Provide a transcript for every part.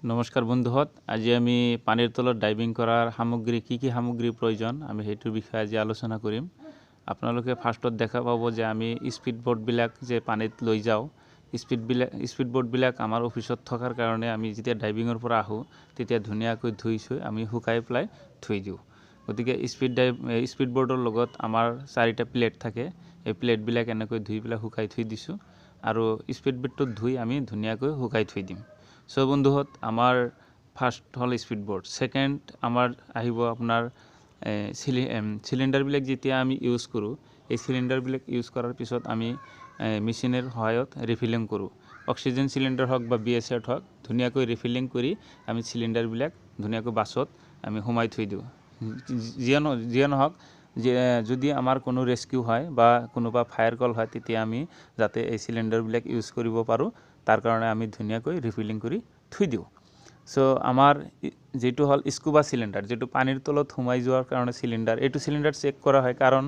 নমস্কাৰ বন্ধুহঁত, আজি আমি পানীৰ তলত ডাইভিং কৰাৰ সামগ্ৰী, কি কি সামগ্ৰীৰ প্ৰয়োজন, আমি সেইটোৰ বিষয়ে আজি আলোচনা কৰিম। আপোনালোকে ফাৰ্ষ্টত দেখা পাব যে আমি স্পীড বোটবিলাক যে পানীত লৈ যাওঁ, স্পীড বোটবিলাক আমাৰ অফিচত থকাৰ কাৰণে আমি যেতিয়া ডাইভিঙৰ পৰা আহোঁ, তেতিয়া ধুনীয়াকৈ ধুই চুই আমি শুকাই পেলাই থৈ দিওঁ। গতিকে স্পীড বোৰ্ডৰ লগত আমাৰ চাৰিটা প্লেট থাকে। এই প্লেটবিলাক এনেকৈ ধুই পেলাই শুকাই থৈ দিছোঁ আৰু স্পীড বোটটো ধুই আমি ধুনীয়াকৈ শুকাই থৈ দিম। চ' বন্ধুহঁত, আমাৰ ফাৰ্ষ্ট হ'ল স্পীড বোৰ্ড। ছেকেণ্ড আমাৰ আহিব আপোনাৰ চিলিণ্ডাৰবিলাক। যেতিয়া আমি ইউজ কৰোঁ, এই চিলিণ্ডাৰবিলাক ইউজ কৰাৰ পিছত আমি মেচিনৰ সহায়ত ৰিফিলিং কৰোঁ। অক্সিজেন চিলিণ্ডাৰ হওক বা বি এছ এফ হওক, ধুনীয়াকৈ ৰিফিলিং কৰি আমি চিলিণ্ডাৰবিলাক ধুনীয়াকৈ বাছত আমি সোমাই থৈ দিওঁ। যিয়ে নহওক, যদি আমাৰ কোনো ৰেস্কিউ হয় বা কোনোবা ফায়াৰ কল হয়, তেতিয়া আমি যাতে এই চিলিণ্ডাৰবিলাক ইউজ কৰিব পাৰোঁ, তাৰ কাৰণে আমি ধুনীয়াকৈ ৰিফিলিং কৰি থৈ দিওঁ। চ' আমাৰ যিটো হ'ল স্কুবা চিলিণ্ডাৰ, যিটো পানীৰ তলত সোমাই যোৱাৰ কাৰণে চিলিণ্ডাৰ, এইটো চিলিণ্ডাৰ চেক কৰা হয়, কাৰণ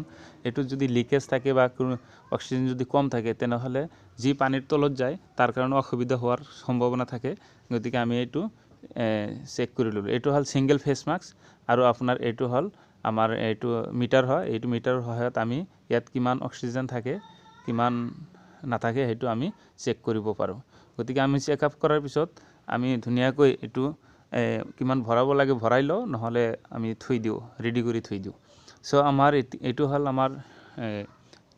এইটো যদি লিকেজ থাকে বা কোনো অক্সিজেন যদি কম থাকে, তেনেহ'লে যি পানীৰ তলত যায় তাৰ কাৰণে অসুবিধা হোৱাৰ সম্ভাৱনা থাকে। গতিকে আমি এইটো চেক কৰি ল'লোঁ। এইটো হ'ল ছিংগল ফেচ মাস্ক আৰু আপোনাৰ এইটো হ'ল আমাৰ এইটো মিটাৰ হয়। এইটো মিটাৰৰ সহায়ত আমি ইয়াত কিমান অক্সিজেন থাকে, কিমান নাথাকে, সেইটো আমি চেক কৰিব পাৰোঁ। গতিকে আমি চেক আপ কৰাৰ পিছত আমি ধুনীয়াকৈ এইটো কিমান ভৰাব লাগে ভৰাই লওঁ, নহ'লে আমি থৈ দিওঁ, ৰেডি কৰি থৈ দিওঁ। চ' আমাৰ এইটো হ'ল আমাৰ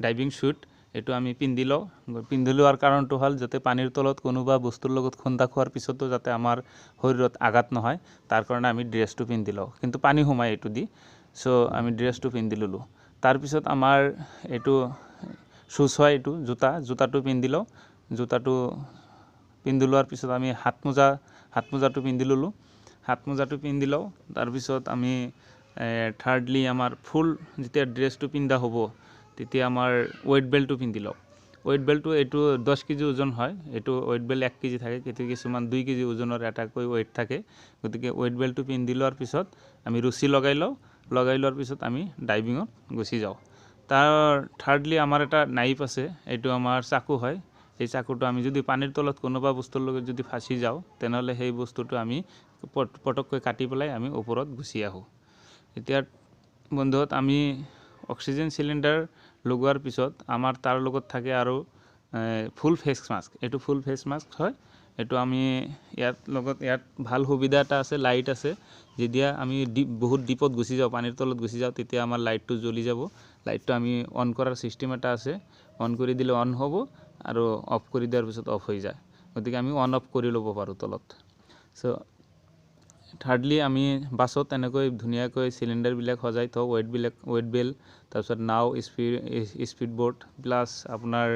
ডাইভিং শ্বুট। এইটো আমি পিন্ধি লওঁ। পিন্ধি লোৱাৰ কাৰণটো হ'ল যাতে পানীৰ তলত কোনোবা বস্তুৰ লগত খুন্দা খোৱাৰ পিছতো যাতে আমাৰ শৰীৰত আঘাত নহয়, তাৰ কাৰণে আমি ড্ৰেছটো পিন্ধি লওঁ। কিন্তু পানী সোমায় এইটো দি। চ' আমি ড্ৰেছটো পিন্ধি ল'লোঁ। তাৰপিছত আমাৰ এইটো শ্বুজ হয়, এইটো জোতা। জোতাটো পিন্ধি লওঁ। জোতাটো পিন্ধি লোৱাৰ পিছত আমি হাত মোজাটো পিন্ধি ল'লোঁ। হাত মোজাটো পিন্ধি লওঁ। তাৰপিছত আমি থাৰ্ডলি আমাৰ ফুল যেতিয়া ড্ৰেছটো পিন্ধা হ'ব, তেতিয়া আমাৰ ৱেইট বেল্টটো পিন্ধি লওঁ। ৱেইট বেল্টটো এইটো 10 কেজি ওজন হয়। এইটো ৱেইট বেল্ট 1 কেজি থাকে, কিন্তু কিছুমান 2 কেজি ওজনৰ এটাকৈ ৱেইট থাকে। গতিকে ৱেইট বেল্টটো পিন্ধি লোৱাৰ পিছত আমি ৰছী লগাই লওঁ। লগাই লোৱাৰ পিছত আমি ডাইভিঙত গুচি যাওঁ। তাৰ থাৰ্ডলি আমাৰ এটা নাইফ আছে। এইটো আমাৰ চাকু হয়। এই চাকুটো আমি যদি পানীৰ তলত কোনোবা বস্তুৰ লগত যদি ফাঁচি যাওঁ, তেনেহ'লে সেই বস্তুটো আমি পটককৈ কাটি পেলাই আমি ওপৰত গুচি আহোঁ। এতিয়া বন্ধুহঁত, আমি অক্সিজেন চিলিণ্ডাৰ লগোৱাৰ পিছত আমাৰ তাৰ লগত থাকে আৰু ফুল ফেচ মাস্ক। এইটো ফুল ফেচ মাস্ক হয়। এইটো আমি ইয়াত লগত ইয়াত ভাল সুবিধা এটা আছে, লাইট আছে। যেতিয়া আমি ডিপ, বহুত ডিপত গুচি যাওঁ, পানীৰ তলত গুচি যাওঁ, তেতিয়া আমাৰ লাইটটো জ্বলি যাব। লাইটটো আমি অন কৰাৰ ছিষ্টেম এটা আছে। অন কৰি দিলে অন হ'ব আৰু অফ কৰি দিয়াৰ পিছত অফ হৈ যায়। গতিকে আমি অন অফ কৰি ল'ব পাৰোঁ তলত। চ' থাৰ্ডলি আমি বাছত এনেকৈ ধুনীয়াকৈ চিলিণ্ডাৰবিলাক সজাই থওঁ, ৱেইটবিলাক, ৱেইট বেল্ট, তাৰপিছত নাও, স্পীড বোট, প্লাছ আপোনাৰ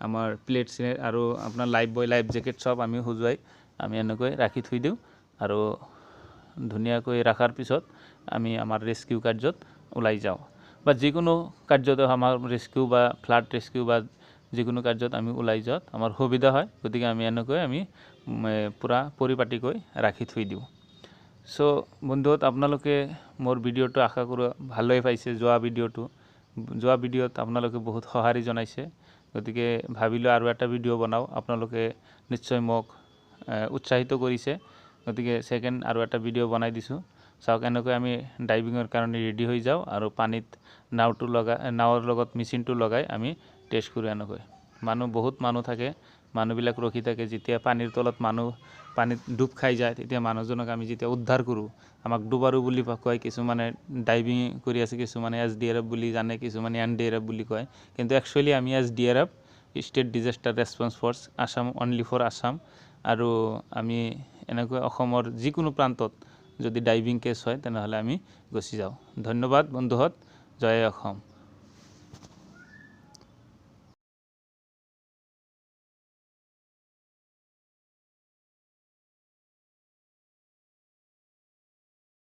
আমাৰ প্লেট চিলেট আৰু আপোনাৰ লাইফ বয়, লাইফ জেকেট চব আমি সজুৱাই আমি এনেকৈ ৰাখি থৈ দিওঁ। আৰু ধুনীয়াকৈ ৰখাৰ পিছত আমি আমাৰ ৰেস্কিউ কাৰ্যত ওলাই যাওঁ বা যিকোনো কাৰ্যতে আমাৰ ৰেস্কিউ বা ফ্লাড ৰেস্কিউ বা যিকোনো কাৰ্যত আমি ওলাই যোৱাত আমাৰ সুবিধা হয়। গতিকে আমি এনেকৈ আমি পূৰা পৰিপাটিকৈ ৰাখি থৈ দিওঁ। চ' বন্ধুহঁত, আপোনালোকে মোৰ ভিডিঅ'টো আশা কৰোঁ ভালেই পাইছে। যোৱা ভিডিঅ'ত আপোনালোকে বহুত সঁহাৰি জনাইছে। গতিকে ভাবিলোঁ আৰু এটা ভিডিঅ' বনাওঁ। আপোনালোকে নিশ্চয় মোক উৎসাহিত কৰিছে। গতিকে ছেকেণ্ড আৰু এটা ভিডিঅ' বনাই দিছোঁ। চাওক, এনেকৈ আমি ডাইভিঙৰ কাৰণে ৰেডি হৈ যাওঁ আৰু পানীত নাওটো লগাই, নাৱৰ লগত মেচিনটো লগাই আমি টেষ্ট কৰোঁ। এনেকৈ মানুহ, বহুত মানুহ থাকে, মানুহবিলাক ৰখি থাকে। যেতিয়া পানীৰ তলত মানুহ পানীত ডুব খাই যায়, তেতিয়া মানুহজনক আমি যেতিয়া উদ্ধাৰ কৰোঁ, আমাক ডুবাৰু বুলি কয়। কিছুমানে ডাইভিং কৰি আছে, কিছুমানে এছ ডি আৰ এফ বুলি জানে, কিছুমানে এন ডি আৰ এফ বুলি কয়। কিন্তু একচুৱেলি আমি SDRF, State Disaster Response Force, Assam, only for Assam. আৰু আমি এনেকৈ অসমৰ যিকোনো প্ৰান্তত যদি ডাইভিং কেছ হয়, তেনেহ'লে আমি গুচি যাওঁ। ধন্যবাদ বন্ধুহঁত। জয় অসম।